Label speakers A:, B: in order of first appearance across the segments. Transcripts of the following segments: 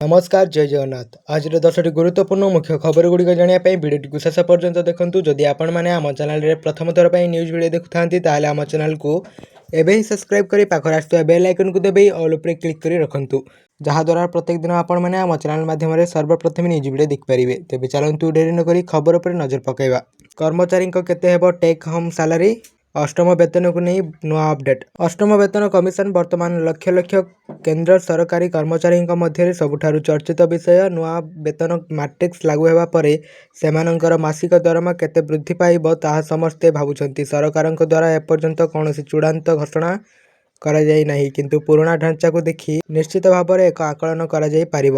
A: ନମସ୍କାର, ଜୟ ଜଗନ୍ନାଥ। ଆଜିର 10ଟି ଗୁରୁତ୍ୱପୂର୍ଣ୍ଣ ମୁଖ୍ୟ ଖବର ଗୁଡ଼ିକ ଜାଣିବା ପାଇଁ ଭିଡ଼ିଓଟିକୁ ଶେଷ ପର୍ଯ୍ୟନ୍ତ ଦେଖନ୍ତୁ। ଯଦି ଆପଣମାନେ ଆମ ଚ୍ୟାନେଲରେ ପ୍ରଥମ ଥର ପାଇଁ ନ୍ୟୁଜ୍ ଭିଡ଼ିଓ ଦେଖୁଥାନ୍ତି, ତାହେଲେ ଆମ ଚ୍ୟାନେଲକୁ ଏବେ ହିଁ ସବସ୍କ୍ରାଇବ୍ କରି ପାଖରେ ଆସୁଥିବା ବେଲ୍ ଆଇକନ୍କୁ ଦବାଇ ଅଲ୍ ଉପରେ କ୍ଲିକ୍ କରି ରଖନ୍ତୁ, ଯାହାଦ୍ୱାରା ପ୍ରତ୍ୟେକ ଦିନ ଆପଣମାନେ ଆମ ଚ୍ୟାନେଲ ମାଧ୍ୟମରେ ସର୍ବପ୍ରଥମେ ନ୍ୟୁଜ୍ ଭିଡ଼ିଓ ଦେଖିପାରିବେ। ତେବେ ଚାଲନ୍ତୁ, ଡେରି ନକରି ଖବର ଉପରେ ନଜର ପକାଇବା। କର୍ମଚାରୀଙ୍କ କେତେ ହେବ ଟେକ୍ ହୋମ୍ ସାଲାରୀ? ଅଷ୍ଟମ ବେତନକୁ ନେଇ ନୂଆ ଅପଡେଟ୍। ଅଷ୍ଟମ ବେତନ କମିଶନ ବର୍ତ୍ତମାନ ଲକ୍ଷ ଲକ୍ଷ କେନ୍ଦ୍ର ସରକାରୀ କର୍ମଚାରୀଙ୍କ ମଧ୍ୟରେ ସବୁଠାରୁ ଚର୍ଚ୍ଚିତ ବିଷୟ। ନୂଆ ବେତନ ମାଟ୍ରିକ୍ସ ଲାଗୁ ହେବା ପରେ ସେମାନଙ୍କର ମାସିକ ଦରମା କେତେ ବୃଦ୍ଧି ପାଇବ ତାହା ସମସ୍ତେ ଭାବୁଛନ୍ତି। ସରକାରଙ୍କ ଦ୍ୱାରା ଏପର୍ଯ୍ୟନ୍ତ କୌଣସି ଚୂଡ଼ାନ୍ତ ଘୋଷଣା କରାଯାଇ ନାହିଁ, କିନ୍ତୁ ପୁରୁଣା ଢାଞ୍ଚାକୁ ଦେଖି ନିଶ୍ଚିତ ଭାବରେ ଏକ ଆକଳନ କରାଯାଇପାରିବ।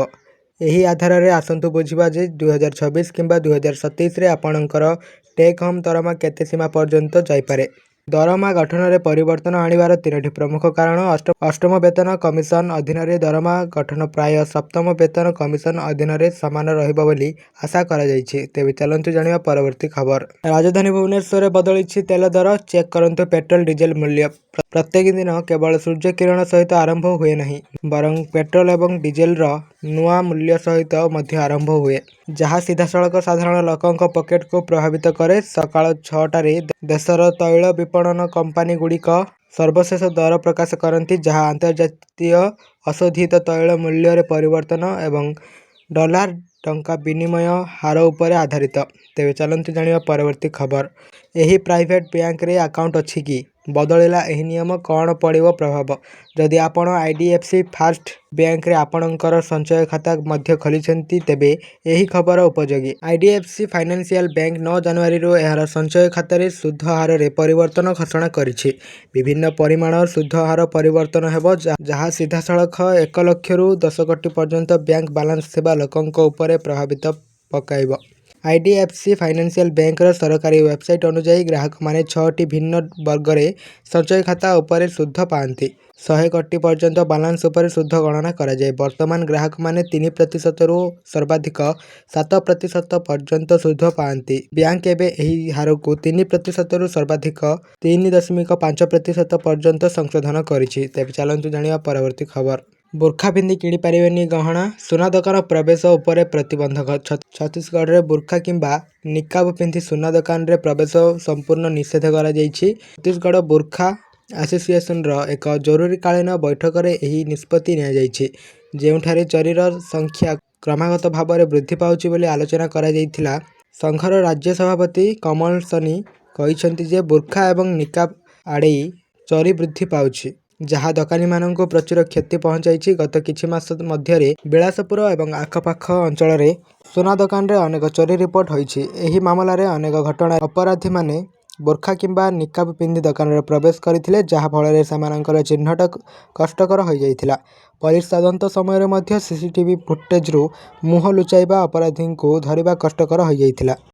A: ଏହି ଆଧାରରେ, ଆସନ୍ତୁ ବୁଝିବା ଯେ 2026 କିମ୍ବା 2027ରେ ଆପଣଙ୍କର ଟେକ୍ ହୋମ୍ ଦରମା କେତେ ସୀମା ପର୍ଯ୍ୟନ୍ତ ଯାଇପାରେ। ଦରମା ଗଠନରେ ପରିବର୍ତ୍ତନ ଆଣିବାର ତିନୋଟି ପ୍ରମୁଖ କାରଣ। ଅଷ୍ଟମ ବେତନ କମିଶନ ଅଧୀନରେ ଦରମା ଗଠନ ପ୍ରାୟ ସପ୍ତମ ବେତନ କମିଶନ ଅଧୀନରେ ସମାନ ରହିବ ବୋଲି ଆଶା କରାଯାଉଛି। ତେବେ ଚାଲନ୍ତୁ ଜାଣିବା ପରବର୍ତ୍ତୀ ଖବର। ରାଜଧାନୀ ଭୁବନେଶ୍ୱରରେ ବଦଳିଛି ତେଲ ଦର, ଚେକ୍ କରନ୍ତୁ ପେଟ୍ରୋଲ ଡିଜେଲ ମୂଲ୍ୟ। ପ୍ରତ୍ୟେକ ଦିନ କେବଳ ସୂର୍ଯ୍ୟକିରଣ ସହିତ ଆରମ୍ଭ ହୁଏ ନାହିଁ, ବରଂ ପେଟ୍ରୋଲ ଏବଂ ଡିଜେଲର ନୂଆ ମୂଲ୍ୟ ସହିତ ମଧ୍ୟ ଆରମ୍ଭ ହୁଏ, ଯାହା ସିଧାସଳଖ ସାଧାରଣ ଲୋକଙ୍କ ପକେଟକୁ ପ୍ରଭାବିତ କରେ। ସକାଳ 6ଟାରେ ଦେଶର ତୈଳ ବିପଣନ କମ୍ପାନୀଗୁଡ଼ିକ ସର୍ବଶେଷ ଦର ପ୍ରକାଶ କରନ୍ତି, ଯାହା ଅନ୍ତର୍ଜାତୀୟ ଅଶୋଧିତ ତୈଳ ମୂଲ୍ୟରେ ପରିବର୍ତ୍ତନ ଏବଂ ଡଲାର-ଟଙ୍କା ବିନିମୟ ହାର ଉପରେ ଆଧାରିତ। ତେବେ ଚାଲନ୍ତୁ ଜାଣିବା ପରବର୍ତ୍ତୀ ଖବର। ଏହି ପ୍ରାଇଭେଟ ବ୍ୟାଙ୍କରେ ଆକାଉଣ୍ଟ ଅଛି କି? ବଦଳିଲା ଏହି ନିୟମ, କଣ ପଡ଼ିବ ପ୍ରଭାବ? ଯଦି ଆପଣ ଆଇଡିଏଫସି ଫାଷ୍ଟ ବ୍ୟାଙ୍କରେ ଆପଣଙ୍କର ସଞ୍ଚୟ ଖାତା ମଧ୍ୟ ଖୋଲିଛନ୍ତି, ତେବେ ଏହି ଖବର ଉପଯୋଗୀ। ଆଇଡିଏଫସି ଫାଇନାନ୍ସିଆଲ ବ୍ୟାଙ୍କ 9 ଜାନୁଆରୀରୁ ଏହାର ସଞ୍ଚୟ ଖାତାରେ ସୁଧ ହାରରେ ପରିବର୍ତ୍ତନ ଘୋଷଣା କରିଛି। ବିଭିନ୍ନ ପରିମାଣର ସୁଧ ହାର ପରିବର୍ତ୍ତନ ହେବ, ଯାହା ସିଧାସଳଖ 1 ଲକ୍ଷରୁ 10 କୋଟି ପର୍ଯ୍ୟନ୍ତ ବ୍ୟାଙ୍କ ବାଲାନ୍ସ ଥିବା ଲୋକଙ୍କ ଉପରେ ପ୍ରଭାବ ପକାଇବ। ଆଇଡିଏଫସି ଫାଇନାନ୍ସିଆଲ ବ୍ୟାଙ୍କର ସରକାରୀ ୱେବସାଇଟ ଅନୁଯାୟୀ, ଗ୍ରାହକମାନେ ଛଅଟି ଭିନ୍ନ ବର୍ଗରେ ସଞ୍ଚୟ ଖାତା ଉପରେ ସୁଧ ପାଆନ୍ତି। 100 କୋଟି ପର୍ଯ୍ୟନ୍ତ ବାଲାନ୍ସ ଉପରେ ସୁଧ ଗଣନା କରାଯାଏ। ବର୍ତ୍ତମାନ ଗ୍ରାହକମାନେ 3 ପ୍ରତିଶତରୁ ସର୍ବାଧିକ 7% ପର୍ଯ୍ୟନ୍ତ ସୁଧ ପାଆନ୍ତି। ବ୍ୟାଙ୍କ ଏବେ ଏହି ହାରକୁ 3 ପ୍ରତିଶତରୁ ସର୍ବାଧିକ 3.5% ପର୍ଯ୍ୟନ୍ତ ସଂଶୋଧନ କରିଛି। ତେବେ ଚାଲନ୍ତୁ ଜାଣିବା ପରବର୍ତ୍ତୀ ଖବର। ବୁର୍ଖା ପିନ୍ଧି କିଣିପାରିବେନି ଗହଣା, ସୁନା ଦୋକାନ ପ୍ରବେଶ ଉପରେ ପ୍ରତିବନ୍ଧକ। ଛତିଶଗଡ଼ରେ ବୁର୍ଖା କିମ୍ବା ନିକାବ ପିନ୍ଧି ସୁନା ଦୋକାନରେ ପ୍ରବେଶ ସମ୍ପୂର୍ଣ୍ଣ ନିଷେଧ କରାଯାଇଛି। ଛତିଶଗଡ଼ ବୁର୍ଖା ଆସୋସିଏସନର ଏକ ଜରୁରୀକାଳୀନ ବୈଠକରେ ଏହି ନିଷ୍ପତ୍ତି ନିଆଯାଇଛି, ଯେଉଁଠାରେ ଚୋରିର ସଂଖ୍ୟା କ୍ରମାଗତ ଭାବରେ ବୃଦ୍ଧି ପାଉଛି ବୋଲି ଆଲୋଚନା କରାଯାଇଥିଲା। ସଂଘର ରାଜ୍ୟ ସଭାପତି କମଲ ସୋନି କହିଛନ୍ତି ଯେ ବୁର୍ଖା ଏବଂ ନିକାବ ଆଡ଼େଇ ଚୋରି ବୃଦ୍ଧି ପାଉଛି, ଯାହା ଦୋକାନୀମାନଙ୍କୁ ପ୍ରଚୁର କ୍ଷତି ପହଞ୍ଚାଇଛି। ଗତ କିଛି ମାସ ମଧ୍ୟରେ ବିଳାସପୁର ଏବଂ ଆଖପାଖ ଅଞ୍ଚଳରେ ସୁନା ଦୋକାନରେ ଅନେକ ଚୋରି ରିପୋର୍ଟ ହୋଇଛି। ଏହି ମାମଲାରେ ଅନେକ ଘଟଣାରେ ଅପରାଧୀମାନେ ବୁର୍ଖା କିମ୍ବା ନିକାବ ପିନ୍ଧି ଦୋକାନରେ ପ୍ରବେଶ କରିଥିଲେ, ଯାହା ଫଳରେ ସେମାନଙ୍କର ଚିହ୍ନଟ କଷ୍ଟକର ହୋଇଯାଇଥିଲା। ପୋଲିସ ତଦନ୍ତ ସମୟରେ ମଧ୍ୟ ସିସିଟିଭି ଫୁଟେଜରୁ ମୁହଁ ଲୁଚାଇବା ଅପରାଧୀଙ୍କୁ ଧରିବା କଷ୍ଟକର ହୋଇଯାଇଥିଲା।